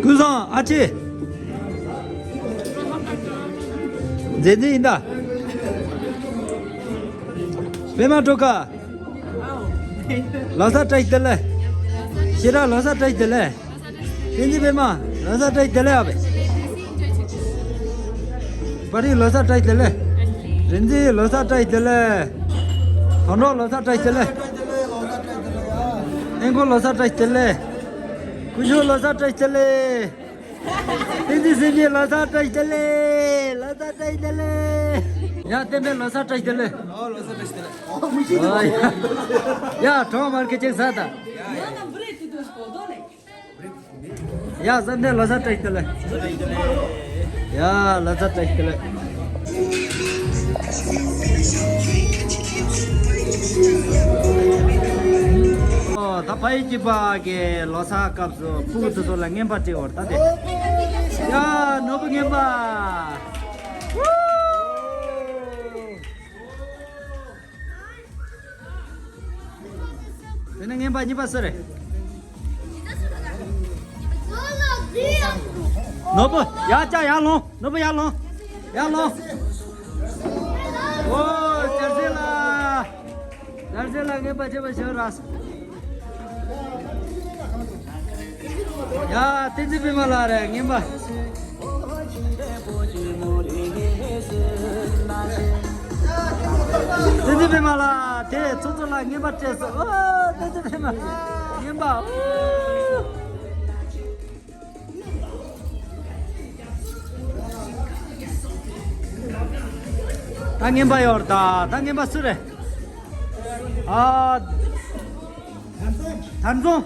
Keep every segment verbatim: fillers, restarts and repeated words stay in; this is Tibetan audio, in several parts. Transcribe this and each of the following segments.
ཀུན་བཟང་ཨ་ཅེ། མཛེས་མཛེས་ཡིན་ད། པད་མ་སྒྲོལ་དཀར། ལོ་གསར་བཀྲ་ཤིས་བདེ་ལེགས། ཤེས་རབ་ལོ་གསར་བཀྲ་ཤིས་བདེ་ལེགས། བསྟན་འཛིན་པད་མ་ལོ་གསར་བཀྲ་ཤིས་བདེ་ལེགས་ཨ་བེ། པ་རི་ལོ་གསར་བཀྲ་ཤིས་བདེ་ལེགས། རིག་འཛིན་ལོ་གསར་བཀྲ་ཤིས་བདེ་ལེགས། དོན་གྲུབ་ལོ་གསར་བཀྲ་ཤིས་བདེ་ལེགས། ཨེ་མགོ་ལོ་གསར་བཀྲ་ཤིས་བདེ་ལེགས། སྐུ་ཞབས་ལོ་གསར་བཀྲ་ཤིས་བདེ་ལེགས། བསྟན་འཛིན་སེམས་ཅན་ལོ་གསར་བཀྲ་ཤིས་བདེ་ལེགས། ལོ་གསར་བཀྲ་ཤིས་བདེ་ལེགས། ཡ་བསྟན་འཕེལ་ལོ་གསར་བཀྲ་ཤིས་བདེ་ལེགས། ཨོ་ལོ་གསར་བཀྲ་ཤིས་བདེ་ལེགས། ཨོ་མི་ཤེས། ཡ་གྲོགས་མར་ཁེ་ཅིག་ཟ་ད། ཡ་བསམ་གཏན་ལོ་གསར་བཀྲ་ཤིས་བདེ་ལེགས། ཡ་ལོ་གསར་བཀྲ་ཤིས་བདེ་ལེགས། ཨོ་ད་ཕ་ཡུལ་གཅིག་པ་གི་ལོ་གསར་སྐབས་སུ་སྤུ་གུ་དེ་ཚོ་ལ་རྔན་པ་སྤྲད་འོར་ད་དེ། ཡ་ནོར་བུ་རྔན་པ། དེ་ནས་རྔན་པ་གཉིས་པ་སུ་རེད། ནོར་བུ་ཡར་བཅར་ཡར་ལོངས། ནོར་བུ་ཡར་ལོངས། ཡར་ལོངས། ཨོ་རྒྱལ་སྲས་ལགས། རྒྱལ་སྲས་ལགས་རྔན་པ་ཆེ་བ་ཞུ་ར། ཡ་བསྟན་འཛིན་པད་མ་ལགས་རེད་རྔན་པ། བསྟན་འཛིན་པད་མ་ལགས་དེ་ཚོ་ཚོ་ལ་རྔན་པ་སྤྲད་སོང་། ཨོ་བསྟན་འཛིན་པད་མ་རྔན་པ། ཨོ་ད་རྔན་པ་ཡོད་རེད་ད། ད་རྔན་པ་སུ་རེད། ཨ། ཐར་འཛོམས།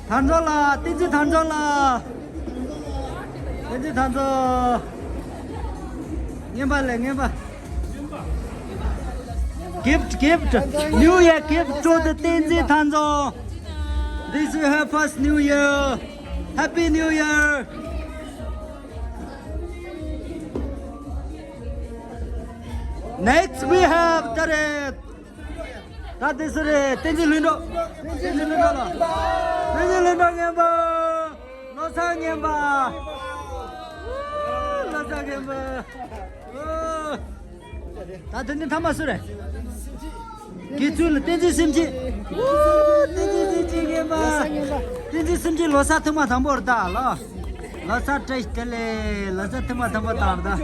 ཐར་འཛོམས་ལགས། བསྟན་འཛིན་ཐར་འཛོམས་ལགས། བསྟན་འཛིན་ཐར་འཛོམས། རྔན་པ་ལས་རྔན་པ། Gift, gift, New Year gift to the Tenzin Tanzong. This is her first New Year. Happy New Year. Next we have Taret. ད་དེ་སུ་རེད། བསྟན་འཛིན་ལྷུན་གྲུབ། བསྟན་འཛིན་ལྷུན་གྲུབ་ལ། བསྟན་འཛིན་ལྷུན་གྲུབ་རྔན་པ། ལོ་གསར་རྔན་པ། ལོ་གསར་རྔན་པ། ད་དེ་ནི་ཐ་མ་སུ་རེད། དགེ་ཚུལ་ལ་བསྟན་འཛིན་སེམས་ཅན། བསྟན་འཛིན་སེམས་ཅན་རྔན་པ། བསྟན་འཛིན་སེམས་ཅན་ལོ་གསར་ཐེངས་མ་དང་པོ་རེད་ད་ལོ། ལོ་གསར་བཀྲ་ཤིས་བདེ་ལེགས། ལོ་གསར་ཐེངས་མ་དང་པོ་དང་རེད་ད།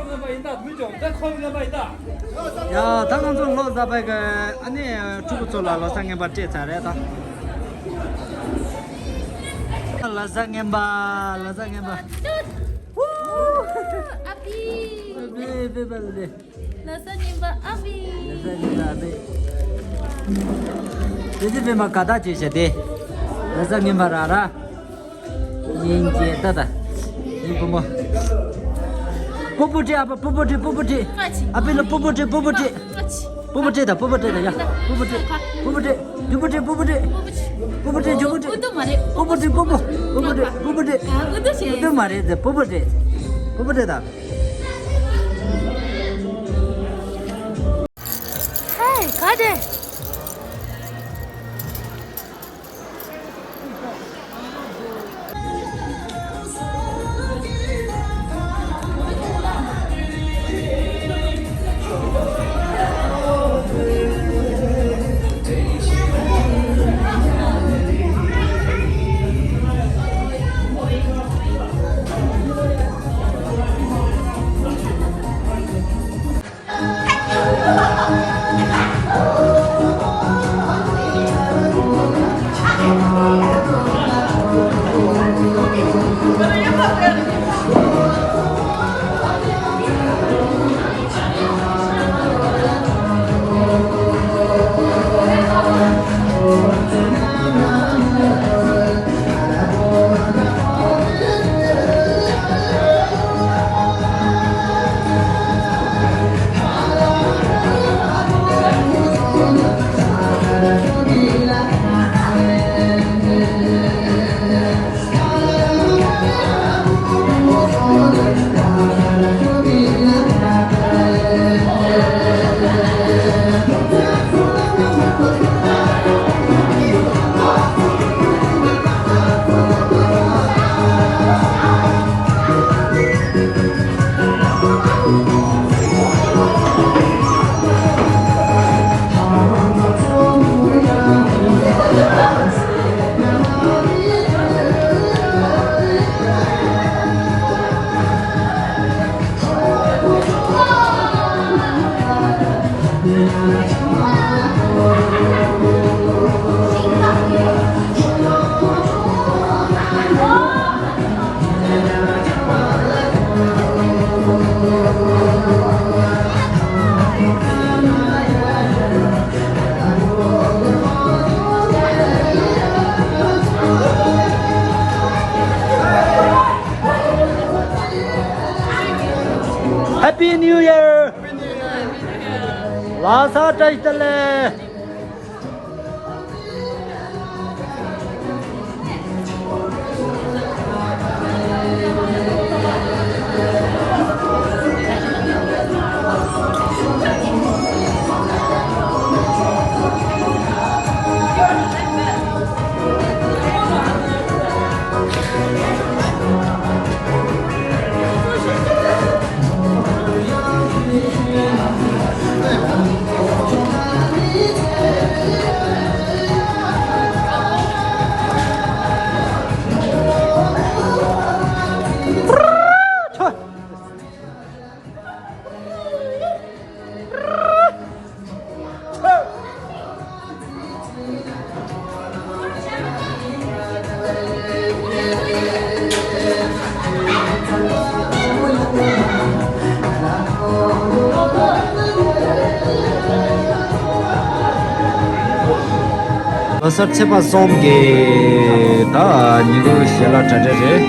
ཡ་ད་ང་ཚོ་ལོ་གསར་པའི་གི་ཨ་ནི་ཕྲུ་གུ་ཚོ་ལ་ལོ་གསར་རྔན་པ་སྤྲད་ཚར་རེད་ད། ལོ་གསར་རྔན་པ། ལོ་གསར་རྔན་པ། ཨ་ཕི། ཨ་ཕི་ཨ་ཕི་ཨ་ཕི། ལོ་གསར་རྔན་པ་ཨ་ཕི། ལོ་གསར་རྔན་པ་ཨ་ཕི། དེ་ཚེ་པད་མ་ག་ད་བྱེད་བྱ་དེ། ལོ་གསར་རྔན་པ་ར་ར། སྙིང་རྗེ་ད་ད། སྤོ་བོ་སྤྲེ། ཨ་ཕ་སྤོ་བོ་སྤྲེ། སྤོ་བོ་སྤྲེ། ཨ་པི་ལ་སྤོ་བོ་སྤྲེ། སྤོ་བོ་སྤྲེ། སྤོ་བོ་སྤྲེ་དང་སྤོ་བོ་སྤྲེ་དང་ཡ། སྤོ་བོ་སྤྲེ། སྤོ་བོ་སྤྲེ། རྒྱུ་སྤོ་སྤྲེ། སྤོ་བོ་སྤྲེ། སྤོ་བོ་སྤྲེ། རྒྱུ་སྤོ་སྤྲེ། སྤོ་བོ་སྤྲེ། སྤོ་བོ་སྤོ་བོ། སྤོ་བོ་སྤྲེ། སྤོ་བོ་སྤྲེ། ཨ་ཨུ་དུ་ཞེས། ཨུ་དུ་མ་རེད་དེ། སྤོ་བོ་སྤྲེ། སྤོ་བོ་སྤྲེ་དང་། ཧེ། ག་རེ། Happy New Year! ལགས་སོ། བཀྲ་ཤིས་བདེ་ལེགས། ལོ་གསར་ཚེས་པ་གསུམ་གྱི་ད་ཉིན་གུང་ཞལ་ལག་གྲ་སྒྲིག་རེད།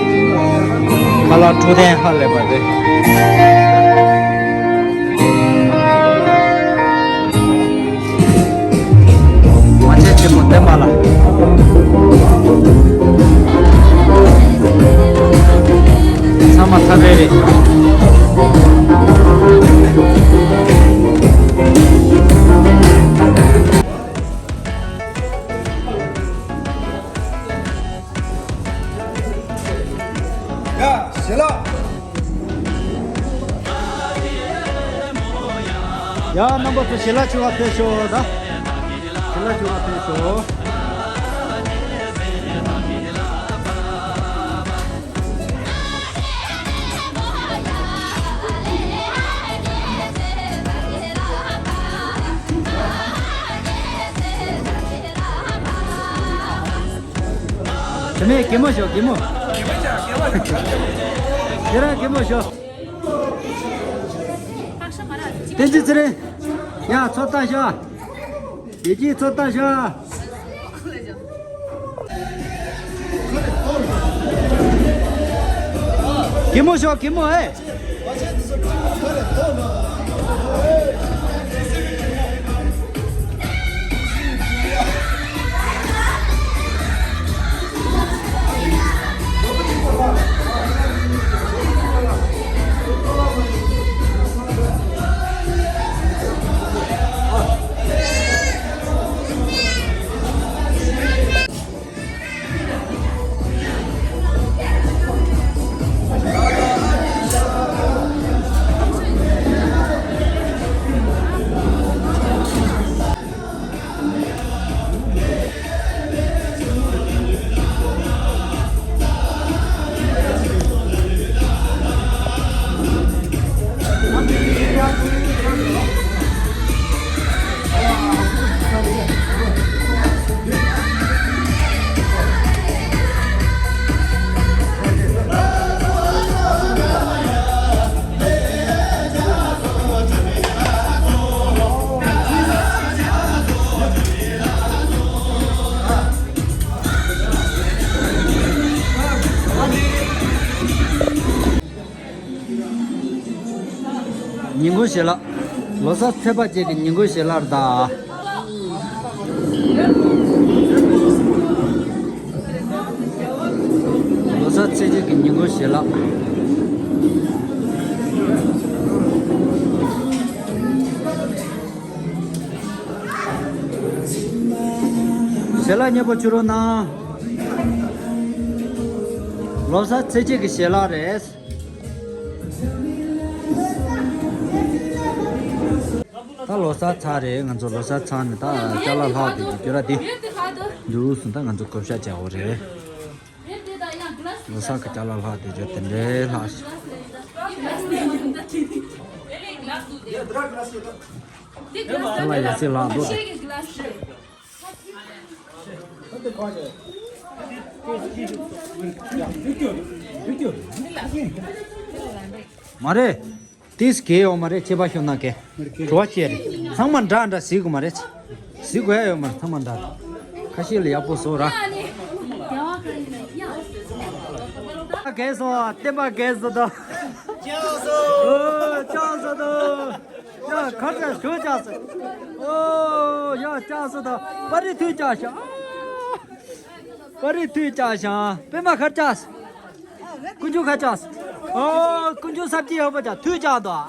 ཁ་ལག་འཕྲོད་བསྟེན་ཧ་ལས་པ་རེད། མ་ཆེ་ཆེ་མོ་བསྟན་པ་ལ། ཚང་མ་ཚ་བའི་རེད། ཡ། ཞལ་ལག་ཡ། རྣམ་པ་ཚོ་ཞལ་ལག་མཆོད་པར་ཕེབས་ཤོག་ད། ཞལ་ལག་མཆོད་པར་ཕེབས་ཤོག་དེ་ནས་གད་མོ་ཤོར། གད་མོ། ཁྱེད་རང་གད་མོ་ཤོར། བསྟན་འཛིན་ཚེ་རིང་། ཡ། ཚོད་ལྟ་ཤོག་བདེ་སྐྱིད་ཚོད་ལྟ་ཤོག་གད་མོ་ཤོར། གད་མོ་ཨེ། ཉིན་གུང་ཞལ་ལག་ལོ་གསར་ཚེས་པ་བཅས་ཀྱི་ཉིན་གུང་ཞལ་ལག་རེད་ད། ལོ་གསར་ཚེས་བཅུ་གི་ཉིན་གུང་ཞལ་ལག་ཞལ་ལག་མཉེས་པོ་བྱུང་རོགས་གནང་། ལོ་གསར་ཚེས་བཅུ་གི་ཞལ་ལག་རེད། ད་ལོ་གསར་ཚར་རེད། ང་ཚོ་ལོ་གསར་ཚར་ནས་ད་ཅ་ལག་ལྷག་དེ་ཅིག་སྐྱོར་ར་དེ་འདུག་སོང་། ད་ང་ཚོ་བགོ་བཤའ་བྱ་འོ་རེད། ལོ་གསར་གི་ཅ་ལག་ལྷག་དེ་ཅིག་དེ་འདྲའི་ལྷག་ཤག་ད་ལ་ཡ་སེ་ལྷག་འདུག་རེད། མ་རེད། ཏིས་གེ་ཡོད་མ་རེད། ཁྱད་པར་ཤོར་ན་གེ། བྲོ་བ་ཆེ་རེད། ཚང་མ་འདྲ་འདྲ་གཟིགས་དགོས་མ་རེད། གཟིགས་དགོས་ཡ་ཡོད་མ་རེད། ཚང་མ་འདྲ་འདྲ། ཁ་ཤས་ལ་ཡག་པོ་བཟོ་ར། རྒས་སོང་། བསྟན་པ་རྒས་སོང་ད། ཅག་སོ། ཨོ་ཅག་སོང་ད། ཡ་ཁར་ཅག་ཞོ་ཅག་སོང་། ཨོ་ཡ་ཅག་སོང་ད། པ་རི་ཐུག་ཅག་ཤག་པ་རི་ཐུག་ཅག་ཤག་པད་མ་ཁར་ཅག་སོང་། ཀུན་འབྱུང་ཁ་ཅག་སོང་། ཨོ་ཀུན་འབྱུང་སབ་ཀྱི་ཡག་པོ་ཅག་ཐུག་ཅག་དོ། ཨ་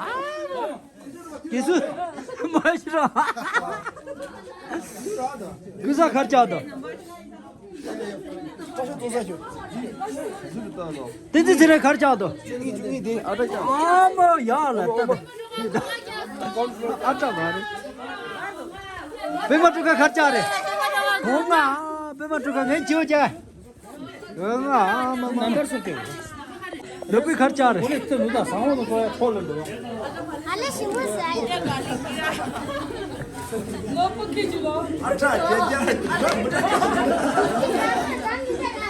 དེ་སུ་མ་ཤི་ར། ཀུན་བཟང་ཁར་ཅག་དོ། བསྟན་འཛིན་ཚེ་རིང་ཁར་ཅག་དོ། ཨ་མ་ཡ་ལ་ལྟ། ཨ་ཅག་མ་རེད། པད་མ་སྤྲུལ་ཁ་ཁར་ཅག་རེད། གོང་ང་པད་མ་སྤྲུལ་ཁ་ངས་བྱིའུ་བྱས། ཨ་མ་མ། ནམ་པར་སོང་སྟེ། ལ་པི་ཁར་ཅག་རེད། ཨོ་ལེ་ཚེ་ལུ་དང་ཟང་ཨོ་དང་ཁོ་ཡ་ཁོ་ལ་འགྲོ། ཨ་ལེ་ཞིམ་པོ་ཟ་ཡ། ལོ་པོ་ཁེ་ཅི་ལོ། ཨ་ཅག་རྒྱ་རྒྱ།